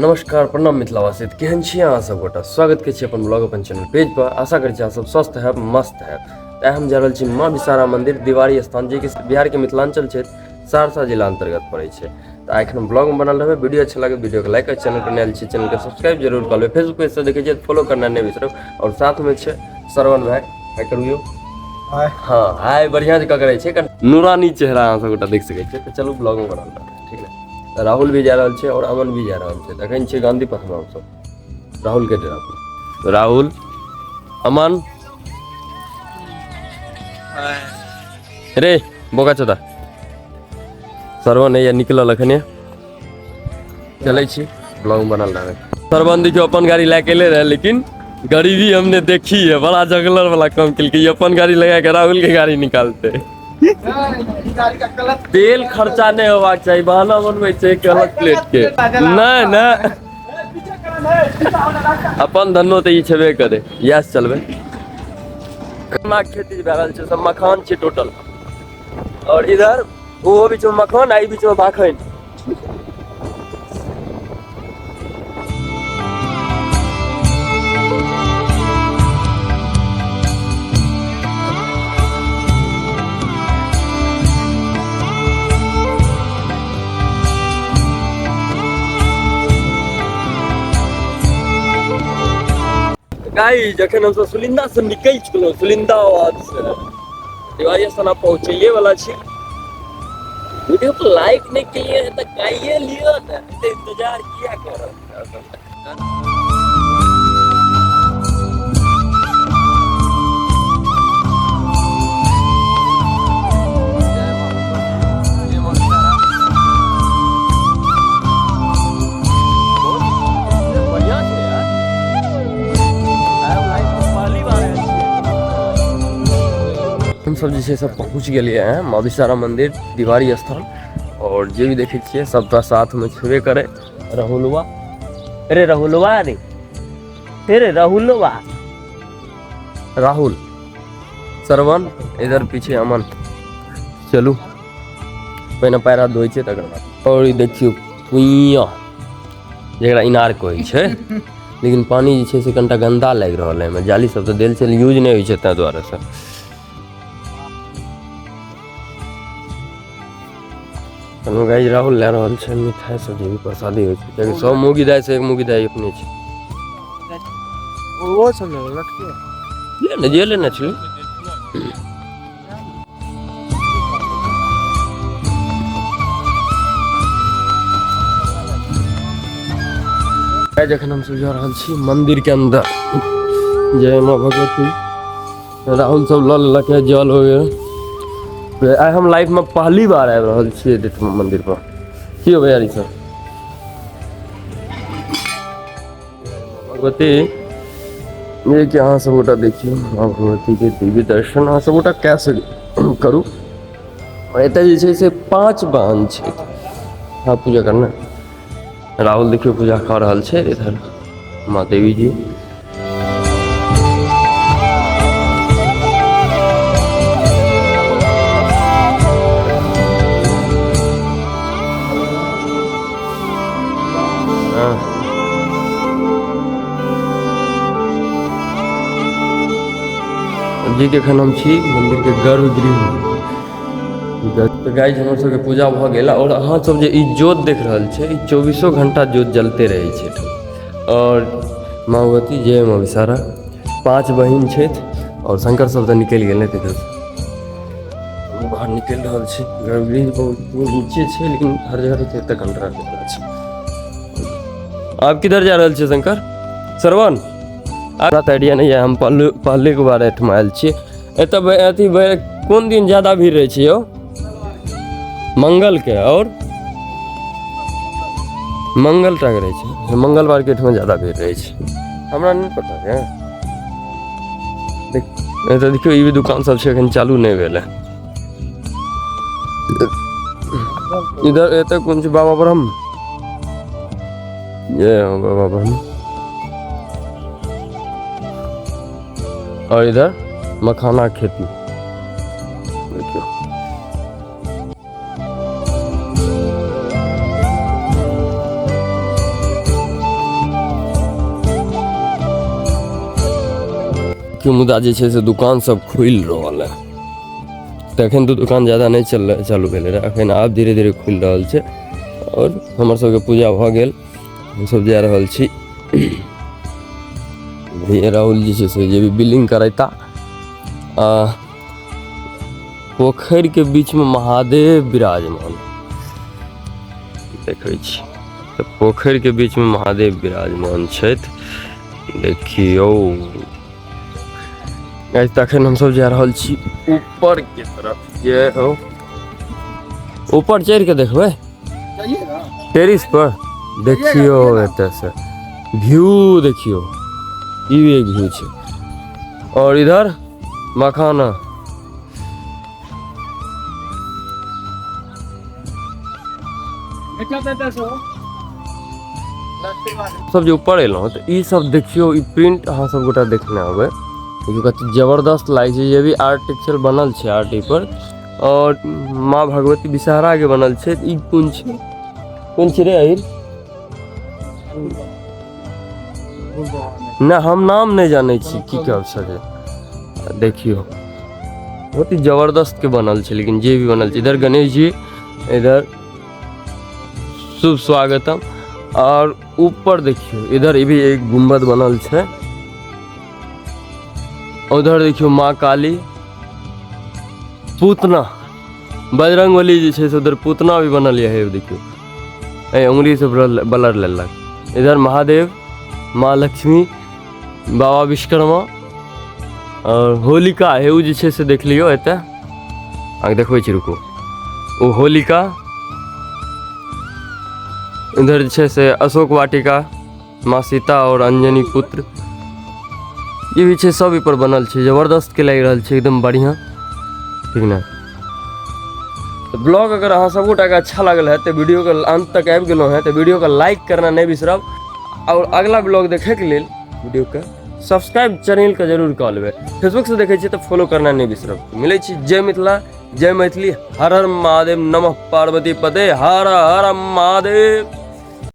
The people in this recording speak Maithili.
नमस्कार प्रणाम मिथिलावासी। तऽ केहन छी अहाँ सब गोटा? स्वागत करै छी अपन ब्लॉग अपन चैनल पेज पर। आशा करै छी अहाँ सब स्वस्थ हैब मस्त हैब। तऽ आइ हम जा रहल छी माँ विषहारा मंदिर दिवारी स्थान, जे कि बिहार के मिथिलांचल क्षेत्र सहरसा जिला अंतर्गत पड़ै छै। तऽ आइ एखन ब्लॉग में बनल रहबै। वीडियो अच्छा लगे वीडियो के लाइक और चैनल पर नया छी चैनल के सब्सक्राइब जरूर कर लेबै। फेसबुक पेज से देखै छियै तऽ फॉलो करना नहि बिसरब। और साथ में छै श्रवण भाई, हाय करू यौ। हाय। हाँ हाय बढ़िया जकाँ करै छै, कनि नूरानी चेहरा अहाँ सब गोटा देख सकै छियै। तऽ चलू ब्लॉग में बनल रहबै, ठीक ने? तऽ राहुल भी जा रहल छै और अमन भी जा रहल छै। तऽ एखन छै गांधी पथ में हमसब राहुल के डेरा पर। तऽ राहुल अमन रे बोका चोदा श्रवण हैया निकलल अखने, चलै छी ब्लॉग बनल रहबै। श्रवण देखियौ अपन गाड़ी लए के एले रहे, लेकिन गरीबी हमने देखी है, बड़ा जगलर वाला काम केलकै। ई अपन गाड़ी लगा के राहुल के गाड़ी निकालते, तेल खर्चा नहीं होबाक चाही, बहाना बनबै छै गलत प्लेट के। नहीं नहीं अपन धनो तऽ ई छेबे करे, इएह से चलबै। मखाना के खेती भए रहल छै, सब मखान छै टोटल। और इधर ओहो बीच में मखान आ ई बीच में भाखनि। गाइस जखन हमसब सुलिंदा से निकलि चुकलहुँ, सुलिंदाबाद से तिवारी स्थान पहुँचैए वाला छी। वीडियो को लाइक नहीं किए हैं तो काइए लियो ना, तो इंतजार किया करो। हम सब जे छै से पहुँच गेलियै हैं माँ विषहारा मंदिर दिवारी स्थान। और जे भी देखै छियै सबटा साथमे छेबे करे। राहुलवा, अरे राहुलवा रे, अरे राहुलवा, राहुल श्रवण इधर पीछे अमन। चलू पहिने पैर हाथ धोइ छियै तकर बाद। और ई देखियौ कुइयाँ जकरा इनार कहै छै, लेकिन पानी जे छै से कनिटा गन्दा लागि रहल है, एहिमे जाली सब तऽ देल छै यूज नहि होइ छै ताहि दुआरे से। तहन गाइस राहुल लए रहल छै मिठाई सब जे भी प्रसादी होइ छै, कियाकि सब मौगी दाइ से एक मौगी दाइ अपने छै। ओहो सब लेबै लटके ले ने जे लेने छलै। जखन हम सब जा रहल छी मंदिर के अंदर, जय माँ भगवती। राहुल सब लऽ लेलक है जल हो गेल। आइ हम लाइफ में पहली बार आबि रहल छियै एहिठाम मंदिर पर। की हो भैया सब भगवती, ये कि अहाँ सब गोटा देखियौ माँ भगवती के दिव्य दर्शन अहाँ सब गोटा कए सक करू। और एतऽ जे छै से 5 बहन छै। हाँ पूजा करना। राहुल देखियौ पूजा कऽ रहल छै, इधर माँ देवी जी। जी के एखन हम छी मंदिर के गर्भगृह में। तऽ गाइज हमर सबके पूजा भऽ गेल। और अहाँ सब जे ई जोत देख रहल छै, ई 24 घंटा जोत जलते रहै छै एहिठाम। और माँ भगवती जय माँ विषहारा। 5 बहिन छथि और शंकर सब तऽ निकलि गेल इधर बाहर निकलि रहल छै। गर्भगृह बहुत नीचे छै, लेकिन हर जगह तऽ एतऽ कंटरा देल छै। आब किधर जा रहल छियै शंकर? श्रवण हमरा तऽ आइडिया नहि यऽ, हम पहले के बार एहिठाम आयल छियै। एतऽ अथी कोन दिन ज्यादा भीड़ रहै छै यौ? मंगल के। और मंगल टा के रहै छै, मंगलवार के एहिठाम ज्यादा भीड़ रहै छै। हमरा नहि पता है। देख एतऽ देखियौ ई भी दुकान सब छै, एखन चालू नहि भेल है। इधर एतऽ कोन छै? बाबा ब्रह्म, जय हो बाबा ब्रह्म। और इधर मखाना खेती देखियौ। देखियौ मुदा जे छै से दुकान सब खुलि रहल है। तखन तऽ दुकान ज्यादा नहि चल चालू भेलै रहए, एखन आब धीरे धीरे खुलि रहल छै। आओर हमर सबके पूजा भऽ गेल, हमसब जा रहल छी। भैया राहुल जे छै से जे भी बिलिंग करैता। आ पोखरिके बीचमे महादेव विराजमान देखै छी, तऽ पोखरिके बीचमे महादेव विराजमान छथि, देखियौ गाइस। तखन हमसब जा रहल छी ऊपर के तरफ। जे हो ऊपर चढ़ि के देखबै टेरिस पर, देखियौ एतऽ से व्यू देखियौ, ई भी एक व्यू छै। और इधर मखाना सब जे ऊपर एलहुँ तऽ ई सब देखियौ, ई प्रिंट अहाँ सब गोटा देखने होबै, देखियौ कते जबरदस्त लागै छै। जे भी आर्किटेक्चर बनल छै आर्ट पर, और माँ भगवती विषहरा के बनल छै। ई कोन छै, कोन छै रे अहिर? ना हम नाम नहि जानै छी की कहब सके। देखियौ बहुत ही जबरदस्त के बनल छै, लेकिन जे भी बनल छै। इधर गणेश जी, इधर शुभ स्वागतम। और ऊपर देखियौ इधर भी एक गुम्बद बनल छै। उधर देखियौ माँ काली, पूतना, बजरंगबली जे छै से उधर पूतना भी बनल यऽ। देखियौ ए उंगली से बलर लेलक। इधर महादेव, माँ लक्ष्मी, बाबा विश्वकर्मा और होलिका हे, उ जे छै से देख लियौ एतऽ अहाँके देखबै छी, रुकू। ओ होलिका इधर जे छै से अशोक वाटिका, माँ सीता और अंजनी पुत्र, ई भी छै, सब पर बनल छै। जबरदस्त के लागि रहल छै, एकदम बढ़िआँ, ठीक ने? तऽ ब्लॉग अगर अहाँ सब गोटाके अच्छा लागल है तऽ वीडियोके अंत तक आबि गेलहुँ हैं तऽ वीडियोके लाइक करना नहि बिसरब, और अगला ब्लॉग देखैके लेल वीडियोके सब्सक्राइब चैनलके जरूर कऽ लेबै। फेसबुक से देखै छियै तऽ फॉलो करना नहि बिसरब। मिलै छी, जय मिथिला, जय मैथिली, हर हर महादेव, नमः पार्वती पते, हर हर महादेव।